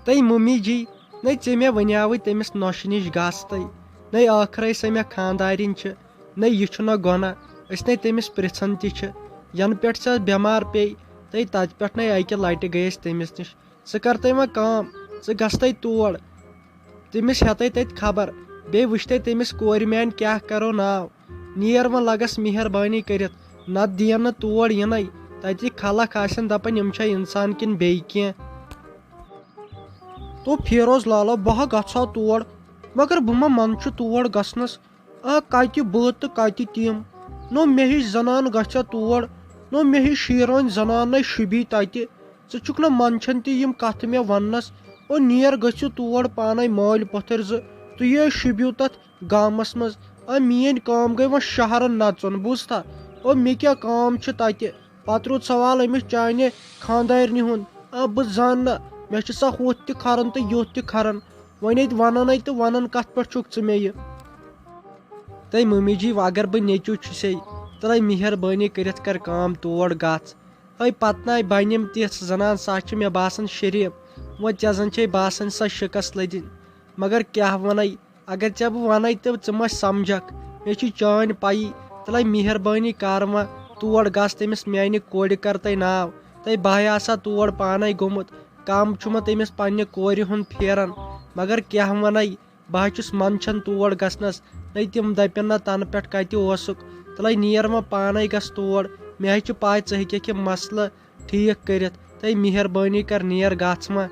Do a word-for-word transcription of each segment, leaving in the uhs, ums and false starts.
تَے مُمی جی، نَے ژےٚ مےٚ وَنیٛاوٕے تٔمِس نۄشہِ نِش گژھ تَے، نَے ٲخرَے سۄ مےٚ خانٛدارِنۍ چھِ، نَے یہِ چھُنہ گۄناہ، أسۍ نَے تٔمِس پرٛژھان تہِ چھِ۔ یَنہٕ پٮ۪ٹھ سۄ بٮ۪مار پیٚیہِ، تَے تَتہِ پٮ۪ٹھ نَے اَکہِ لَٹہِ گٔے أسۍ تٔمِس نِش۔ ژٕ کَر تَے وۄنۍ کٲم، ژٕ گژھ تَے تور، تٔمِس ہٮ۪تَے تَتہِ خبر، بیٚیہِ وٕچھ تَے تٔمِس کورِ میٛانہِ کیٛاہ کَرو ناو۔ نیر وۄنۍ لَگَس مہربٲنی کٔرِتھ، نَتہٕ دِیَن نہٕ تور یِنَے۔ تَتِکۍ خلق آسَن دَپان، یِم چھا اِنسان کِنہٕ بیٚیہِ کینٛہہ۔ تو فیروز لالا، بہٕ ہا گژھٕ ہا تور، مگر بہٕ ما منٛدٕ چھُ تور گژھنَس؟ آ، کَتہِ بہٕ تہٕ کَتہِ تِم؟ نو مےٚ ہِش زنان گژھِ ہا تور، نو مےٚ ہِش شیٖرٲنۍ زنان نے شوٗبی تَتہِ۔ ژٕ چھُکھ نہٕ منٛدچھان تہِ یِم کَتھٕ مےٚ وَننَس۔ او نیر گٔژھِو تور پانَے مٲلۍ پٔتھٕرۍ زٕ، تُہۍ ہے شوٗبِو تَتھ گامَس منٛز۔ آ، میٛٲنۍ کٲم گٔے وۄنۍ شہرَن نَژُن، بوٗزتھا؟ او مےٚ کیٛاہ کٲم چھِ تَتہِ؟ پتہٕ روٗد سوال أمِس چانہِ خانٛدارنہِ ہُنٛد۔ آ، بہٕ زانہٕ نہٕ، مےٚ چھِ سۄ ہُتھ تہِ کھران تہٕ یُتھ تہِ کھران۔ وۄنۍ ییٚتہِ وَنان ہے تہٕ وَنان کَتھ پٮ۪ٹھ چھُکھ ژٕ مےٚ یہِ؟ تہٕ مٔمی جی، وۄنۍ اگر بہٕ نیٚچوٗ چھُسے، تہٕ لَے مہربٲنی کٔرِتھ کر کٲم تور گژھ۔ ہے پتہٕ نَے بَنِم تِژھ زنان، سۄ چھِ مےٚ باسان شریٖف، وۄنۍ ژےٚ زَن چھے باسان سۄ شِکَس لٔدِنۍ۔ مگر کیٛاہ وَنَے، اگر ژےٚ بہٕ وَنَے تہٕ ژٕ ما سَمجَکھ، مےٚ چھِ چٲنۍ پَیی۔ تہٕ لَے مہربٲنی کَر وۄنۍ تور گژھ، تٔمِس میٛانہِ کورِ کَر تَے ناو۔ تَے بہٕ ہَے آسہٕ ہا تور پانَے گوٚمُت، کَم چھُ مےٚ تٔمِس پنٛنہِ کورِ ہُنٛد پھیران۔ مگر کیٛاہ وَنَے، بہٕ ہَے چھُس منٛدچھان تور گژھنَس، نَے تِم دَپَن نہ تَنہٕ پٮ۪ٹھ کَتہِ اوسُکھ۔ تہٕ لَے نیر وۄنۍ پانَے گژھ تور، مےٚ ہَے چھِ پَے ژٕ ہیٚکَکھ یہِ مسلہٕ ٹھیٖک کٔرِتھ۔ تَے مہربٲنی کَر نیر گژھ وۄنۍ۔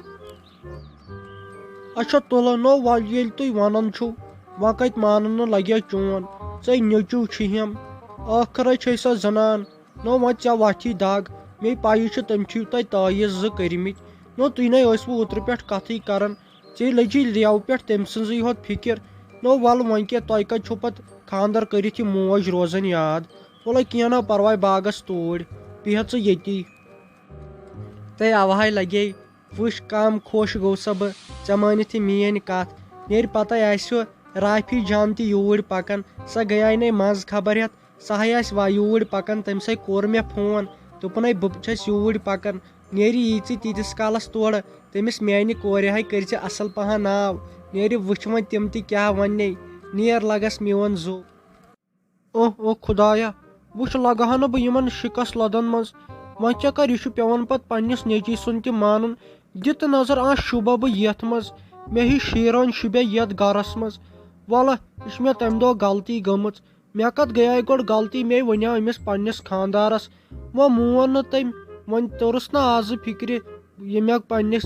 اچھا تُلہٕ نو، وَلہٕ ییٚلہِ تُہۍ وَنان چھِو، وۄنۍ کَتہِ مانَن نہٕ لَگیا چون، ژَے نیٚچوٗ چھِ یِم، ٲخرَے چھے سۄ زنان۔ نو وۄنۍ ژےٚ وَتھی دَگ، مے پَیی چھِ تٔمۍ چھِو تۄہہِ تٲویٖز زٕ کٔرمٕتۍ۔ نو تُہۍ نے ٲسوٕ اوترٕ پٮ۪ٹھ کَتھٕے کَران، ژےٚ لٔجی لیوٕ پٮ۪ٹھ تٔمۍ سٕنٛزٕے ہوت فِکِر۔ نو وَلہٕ وۄنۍ کیٛاہ، تۄہہِ کَتہِ چھُو پَتہٕ خانٛدر کٔرِتھ یہِ موج روزان یاد؟ وَلہٕ کینٛہہ نہ پَرواے، بہٕ ہا گژھٕ توٗرۍ، بیٚہہ ژٕ ییٚتی۔ تہٕ اَوہَے لَگے وٕچھ کَم خۄش گوٚو سا بہٕ ژےٚ مٲنِتھ یہِ میٛٲنۍ کَتھ۔ نیرِ پَتَے آسہِ ہُہ رافی جان تہِ یوٗرۍ پَکان، سۄ گٔیے نے منٛز خبر ہٮ۪تھ، سۄ ہَے آسہِ وۄنۍ یوٗرۍ پَکان، تٔمِس ہَے کوٚر مےٚ فون، دوٚپُن ہے بہٕ چھَس یوٗرۍ پَکان، نیرِ یی ژٕ تیٖتِس کالَس تورٕ، تٔمِس میٛانہِ کورِ ہَے کٔرۍ زِ اَصٕل پَہَن ناو، نیرِ وٕچھ وۄنۍ تِم تہِ کیٛاہ وَننے، نیر لَگَس میون زُو۔ اوہ اوہ خدایا، وٕچھ لگہٕ ہا نہٕ بہٕ یِمن شِکس لدن منٛز۔ وۄنۍ ژےٚ کر، یہِ چھُ پٮ۪وان پتہٕ پننِس نیٚچی سُنٛد تہِ مانُن۔ دِ تہٕ نظر، آ شوٗبہ بہٕ یتھ منٛز، مےٚ ہِش شیران شوٗبیا یتھ گرس منٛز۔ ولہٕ، یہِ چھُ مےٚ تمہِ دۄہ غلطی گٔمٕژ۔ مےٚ کتھ گٔیے گۄڈٕ غلطی، مے ونیاو أمِس پننِس خاندارس، وۄنۍ مون نہٕ تٔمۍ۔ وۄنۍ توٚرُس نہٕ آزٕ فکرِ، یہِ مےٚ پننِس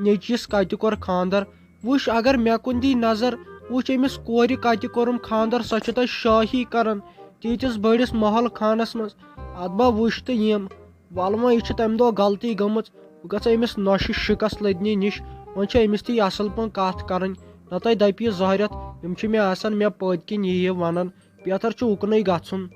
نیٚچوِس کتہِ کوٚر خاندر۔ وٕچھ، اگر مےٚ کُن دی نظر، وٕچھ أمِس کورِ کتہِ کوٚرُم خاندر، سۄ چھِ تتہِ شٲہی کران تیٖتِس بٔڑِس محل خانس منٛز۔ ادٕ با وٕچھ تہٕ یِم۔ ولہٕ وۄنۍ، یہِ چھِ تمہِ دۄہ غلطی گٔمٕژ، بہٕ گژھٕ أمِس نۄشہِ شِکس لٔدنہِ نِش، وۄنۍ چھِ أمِس تہِ اصل پٲٹھۍ کتھ کرٕنۍ، نتہٕ دپہِ یہِ زہرٮ۪تھ، یِم چھِ مےٚ آسان، مےٚ پٔتۍ کِنۍ یہِ یہِ ونان، بہتر چھُ اُکنُے گژھُن۔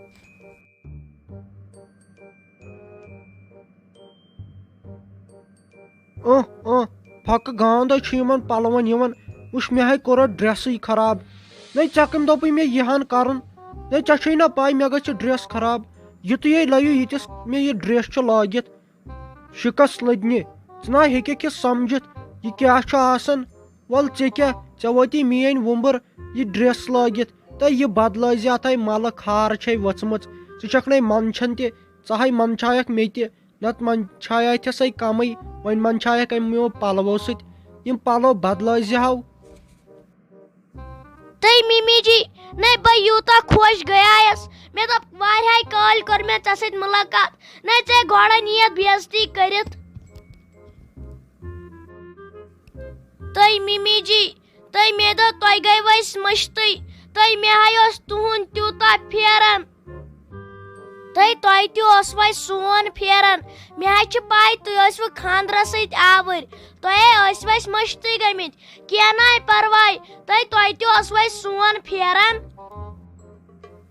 اہ، اہ، پھۄکہٕ گانٛدے چھُ یِمن پلون یِوان۔ وٕچھ، مےٚ ہے کوٚر اتھ ڈریسٕے خراب۔ نے، ژےٚ کٔمۍ دوٚپُے مےٚ یہِ ہن کرُن؟ نے، ژےٚ چھے نہ پاے مےٚ گژھِ ڈریس خراب؟ یُتُے ہے لایو، ییٖتِس مےٚ یہِ ڈریس چھُ لٲگِتھ، شِکس لٔدنہِ۔ ژٕ نہ ہیٚککھ یہِ سمجھِتھ، یہِ کیٛاہ چھُ آسان۔ وَل ژےٚ کیٛاہ، ژےٚ وٲتی میٛٲنۍ وُمبٕر یہِ ڈریس لٲگِتھ، تہٕ یہِ بدلٲوزِ اَتھَے مَلہٕ خار چھے ؤژھمٕژ۔ ژٕ چھَکھ نے منٛدچھان تہِ، ژٕ ہَے منٛدچھایَکھ مےٚ تہِ، نَتہٕ منٛدچھایاتھَسَے کَمٕے، وۄنۍ منٛدچھایَکھ اَمیو پَلوو سۭتۍ۔ یِم پَلو بدلٲوزِ ہاو۔ تہٕ مِمی جی، نے بہٕ یوٗتاہ خۄش گٔیایَس، مےٚ دوٚپ واریاہَے کٲلۍ کٔر مےٚ ژےٚ سۭتۍ مُلاقات، نے ژےٚ گۄڈَے نِیَتھ بے عزتی کٔرِتھ۔ تہٕ مِمی جی، تہٕ مےٚ دوٚپ، تۄہہِ گٔیوٕ أسۍ مٔشتٕے۔ تہٕ مےٚ ہَے اوس تُہُنٛد تیوٗتاہ پھیران۔ تہٕ تۄہہِ تہِ اوسوٕ سون پھیران۔ مےٚ ہَے چھِ پَے، تُہۍ ٲسوٕ خانٛدرَس سۭتۍ آوٕرۍ۔ تۄہے ٲسوٕ أسۍ مٔشتٕے گٔمٕتۍ۔ کینٛہہ نَے پَرواے، تہٕ تۄہہِ تہِ اوسوٕ سون پھیران۔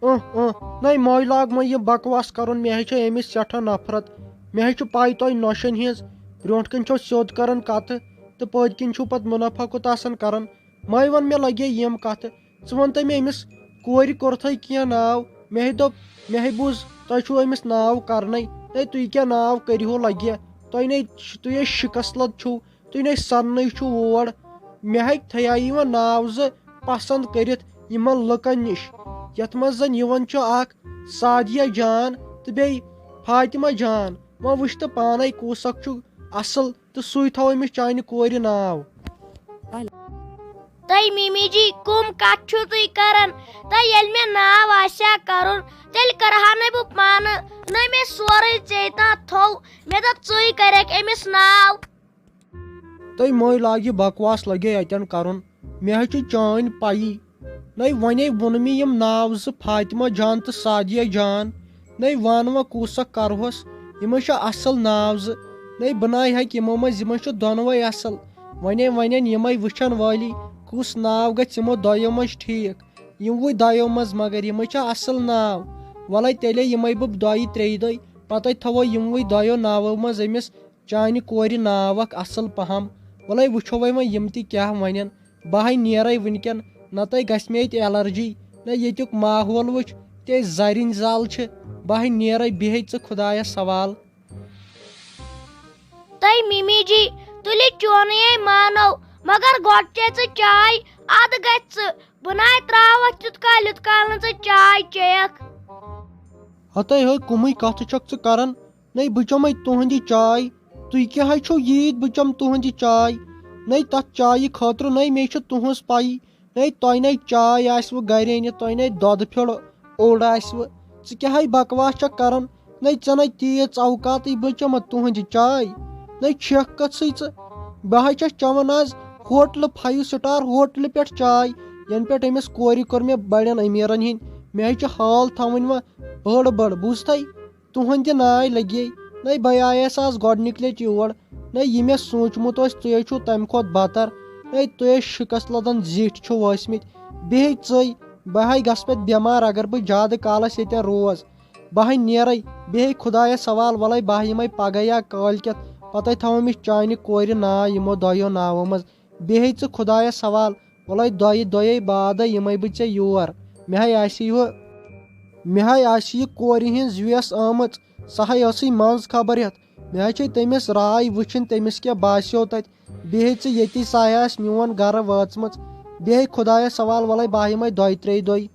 اہ، اہ، نَے مٲے لاگ وۄنۍ یہِ بکواس کرُن، مےٚ ہے چھےٚ أمِس سٮ۪ٹھاہ نفرت۔ مےٚ ہے چھُ پَے تۄہہِ نۄشَن ہِنٛز، برٛونٛٹھ کَنہِ چھو سیوٚد کران کَتھٕ تہٕ پٔتۍ کِنۍ چھُو پَتہٕ مُنافع کوٗت آسان کران۔ مٲے وَن مےٚ لَگے یِم کَتھٕ۔ ژٕ وَن تہٕ مےٚ أمِس کورِ کوٚرتھَے کینٛہہ ناو؟ مےٚ ہے دوٚپ، مےٚ ہے بوٗز تۄہہِ چھُو أمِس ناو کرنَے۔ ہے تُہۍ کیٛاہ ناو کٔرِہو لَگہِ؟ تۄہہِ نے، تُہۍ ہے شِکَس لَد چھُو۔ تُہۍ نے سننٕے چھُو اور۔ مےٚ ہَے تھایے یِمن ناو زٕ پسند کٔرِتھ یِمن لُکن نِش، یتھ منٛز زن یِوان چھُ اکھ سعدیہ جان تہٕ بیٚیہِ فاطمہ جان۔ وۄنۍ وٕچھ تہٕ پانے کُس اکھ چھُ اصل تہٕ سُے تھاوو أمِس چانہِ کورِ ناو۔ تۄہہِ مِمی جی کُم کتھ چھِو تُہۍ کران؟ تۄہہِ ییٚلہِ مےٚ ناو آسہِ ہا کرُن، تیٚلہِ کرٕ ہا نہٕ بہٕ پانہٕ، نہ مےٚ سورُے ژےٚ تام تھوٚو۔ مےٚ دوٚپ ژٕے کرکھ أمِس ناو۔ تۄہہِ مٔنٛزۍ لاگہِ بکواس لگے اتٮ۪ن کرُن، مےٚ حظ چھِ چٲنۍ پَیی۔ نَے وۄنے ووٚن مےٚ یِم ناو زٕ فاطمہ جان تہٕ سعدیہ جان۔ نَے وَن وۄنۍ کُس اکھ کرہوس، یِمے چھِ اصل ناو زٕ۔ نَے بہٕ نَے ہیٚکہِ یِمو منٛز، یِمے چھِ دۄنوَے اصل۔ وۄنے وۄنٮ۪ن یِمے وٕچھن وٲلی کُس ناو گژھِ یِمو دۄیو منٛز ٹھیٖک۔ یِموٕے دۄیو منٛز مگر یِمے چھِ اصل ناو۔ وَلے تیٚلے یِمے بہٕ دۄیہِ ترٛیٚیہِ دۄہہِ، پتے تھاوو یِموٕے دۄیو ناوو منٛز أمِس چانہِ کورِ ناو اکھ اصل پہم۔ وَلے وٕچھو وۄنۍ وۄنۍ یِم تہِ کیٛاہ وَنن۔ بہٕ ہاے نیرے وٕنکٮ۪ن، نتہٕ گژھِ مےٚ ییٚتہِ الرجی۔ نہ ییٚتیُک ماحول وٕچھ، تہِ زرِنۍ زل چھِ۔ بہٕ ہاے نیرے، بیٚہے ژٕ خدایس سوال۔ تۄہہِ مِمی جی، تُلِو چونُے مانو، مگر گۄڈٕ چے ژٕ چاے، ادٕ گژھِ ژٕ۔ بہٕ ناے تراوتھ تیُتھ کال، یُتھ کال نہٕ ژٕ چاے چیکھ۔ ہتے ہے، کُمٕے کتھٕ چھکھ ژٕ کران؟ نَے بہٕ چمے تُہنٛدِ چاے۔ تُہۍ کیٛاہ حظ چھِو ییٖتۍ بہٕ چمہٕ تُہنٛدِ چاے؟ نَے تَتھ چایہِ خٲطرٕ نَے مےٚ چھِ تُہنٛز پَیی۔ نَے تۄہہِ نَے چاے آسِوٕ گرِ أنِتھ، تۄہہِ نَے دۄدٕ پھیوٚر اوٚڑ آسِوٕ۔ ژٕ کیٛاہ ہے بکواس چھکھ کران؟ نَے ژےٚ نَے تیٖژ اوقاتٕے بہٕ چمہٕ تُہنٛدِ چاے۔ نَے چھکھ کَتھسٕے ژٕ؟ بہٕ حظ چھَس چٮ۪وان آز ہوٹلہٕ، فایو سٹار ہوٹلہٕ پٮ۪ٹھ چاے، یَنہٕ پٮ۪ٹھ أمِس کورِ کوٚر مےٚ بڑٮ۪ن أمیٖرن ہِنٛدۍ۔ مےٚ حظ چھِ حال تھاوٕنۍ وۄنۍ بٔڑ بٔڑ، بوٗزتھے؟ تُہنٛدِ ناے لگے۔ نَے بہٕ آیس آز گۄڈٕنِکۍ لٹہِ یور۔ نَے یہِ مےٚ سوٗنٛچمُت اوس، تُہۍ حظ چھِو تَمہِ کھۄتہٕ بدتر۔ نَے تُہۍ حظ شِکست لدن زِٹھۍ چھِو ؤسمٕتۍ۔ بیٚیہِ ژٕے، بہٕ ہاے گژھٕ پتہٕ بٮ۪مار اگر بہٕ زیادٕ کالس ییٚتٮ۪ن روز۔ بہٕ ہاے نیرے، بیٚیہِ خدایس سوال، وَلَے بہٕ ہاے یِمَے پگاہ یا کٲلۍ کٮ۪تھ، پتے تھاوو أمِس چانہِ کورِ ناو یِمو دۄیو ناوو منٛز۔ بیٚیہِ ژٕ خدایس سوال، وَلَے دۄیہِ دۄیے بعدے یِمَے بہٕ ژےٚ یور۔ مےٚ ہاے آسہِ یہِ، مےٚ ہاے آسہِ یہِ کورِ ہِنٛز وٮ۪س آمٕژ، سۄ ہاے ٲسٕے منٛز خبر ہٮ۪تھ۔ مےٚ ہاے چھے تٔمِس راے وٕچھِنۍ، تٔمِس کیٛاہ باسیو تَتہِ۔ بیٚیہِ ژٕ ییٚتی سۄ ہاے آسہِ میون گرٕ وٲژمٕژ۔ بیٚیہِ خدایس سوال، وَلَے بہٕ ہاے یِمَے دۄیہِ ترٛیٚیہِ دۄہہِ۔